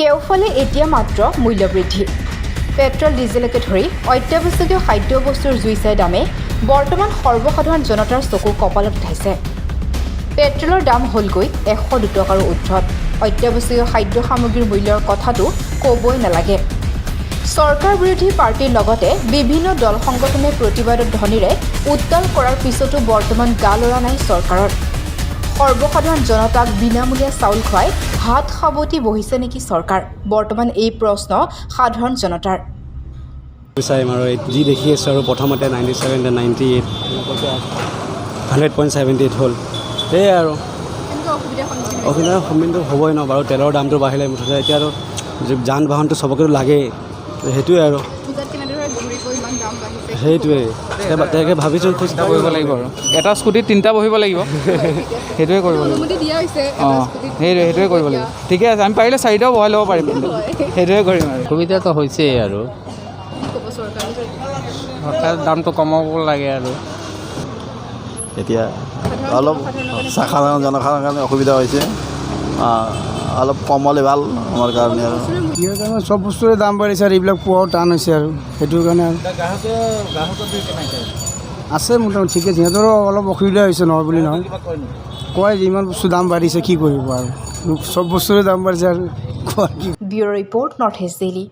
কেওফালে এতিয়া মাত্ৰ মূল্যবৃদ্ধি। পেট্ৰল ডিজেলকে ধৰি অত্যাৱশ্যকীয় খাদ্য বস্তুৰ জুই চাই দামে বৰ্তমান সৰ্বসাধাৰণ জনতাৰ চকু কপালত উঠাইছে। পেট্ৰলৰ দাম হ'লগৈ 102 টকাৰো ঊৰ্ধত। অত্যাৱশ্যকীয় খাদ্য সামগ্ৰীৰ মূল্যৰ কথাটো ক'বই নালাগে। চৰকাৰ বিৰোধী পাৰ্টীৰ লগতে বিভিন্ন দল সংগঠনে প্ৰতিবাদৰ ধ্বনিৰে উত্তাল কৰাৰ পিছতো বৰ্তমান গা লৰা নাই চৰকাৰৰ। সৰ্বসাধাৰণ জনতাক বিনামূলীয়া চাউল খুৱাই হাত সাৱটি বহিছে নেকি চৰকাৰ? বৰ্তমান এই প্ৰশ্ন সাধাৰণ জনতাৰ। বিচাৰিম আৰু এই যি দেখি আছোঁ আৰু, প্ৰথমতে 97, 98, 100.78 হ'ল। সেয়াই আৰু অসুবিধাৰ সন্মুখীনটো হ'বই ন বাৰু। তেলৰ দামটো বাঢ়িলে মুঠতে। এতিয়া আৰু যান বাহনটো চবকেতো লাগেই, সেইটোৱে আৰু। সেইটোৱে তেনেকৈ ভাবিছোঁ। চিন্তা কৰিব লাগিব আৰু এটা স্কুটিত তিনিটা বহিব লাগিব, সেইটোৱে কৰিব লাগিব। অঁ, সেইটোৱে কৰিব লাগিব। ঠিকে আছে, আমি পাৰিলে চাৰিটাও বহাই ল'ব পাৰিম কিন্তু সেইটোৱে কৰিম আৰু। অসুবিধাটো হৈছেই আৰু। চৰকাৰে দামটো কমাব লাগে আৰু। এতিয়া অলপ সাধাৰণ জনসাধাৰণৰ কাৰণে অসুবিধা হৈছে। অলপ কম হ'লে ভাল আমাৰ কাৰণে আৰু। কিহৰ কাৰণে? চব বস্তুৰে দাম বাঢ়িছে আৰু এইবিলাক পোৱাও টান হৈছে আৰু সেইটো কাৰণে। আৰু আছে মোটামুটি ঠিকে, সিহঁতৰো অলপ অসুবিধা হৈছে, নহয় বুলি নহয়। কয় যে ইমান বস্তু দাম বাঢ়িছে, কি কৰিব আৰু? চব বস্তুৰে দাম বাঢ়িছে আৰু কোৱা কি? Bureau report, north east daily.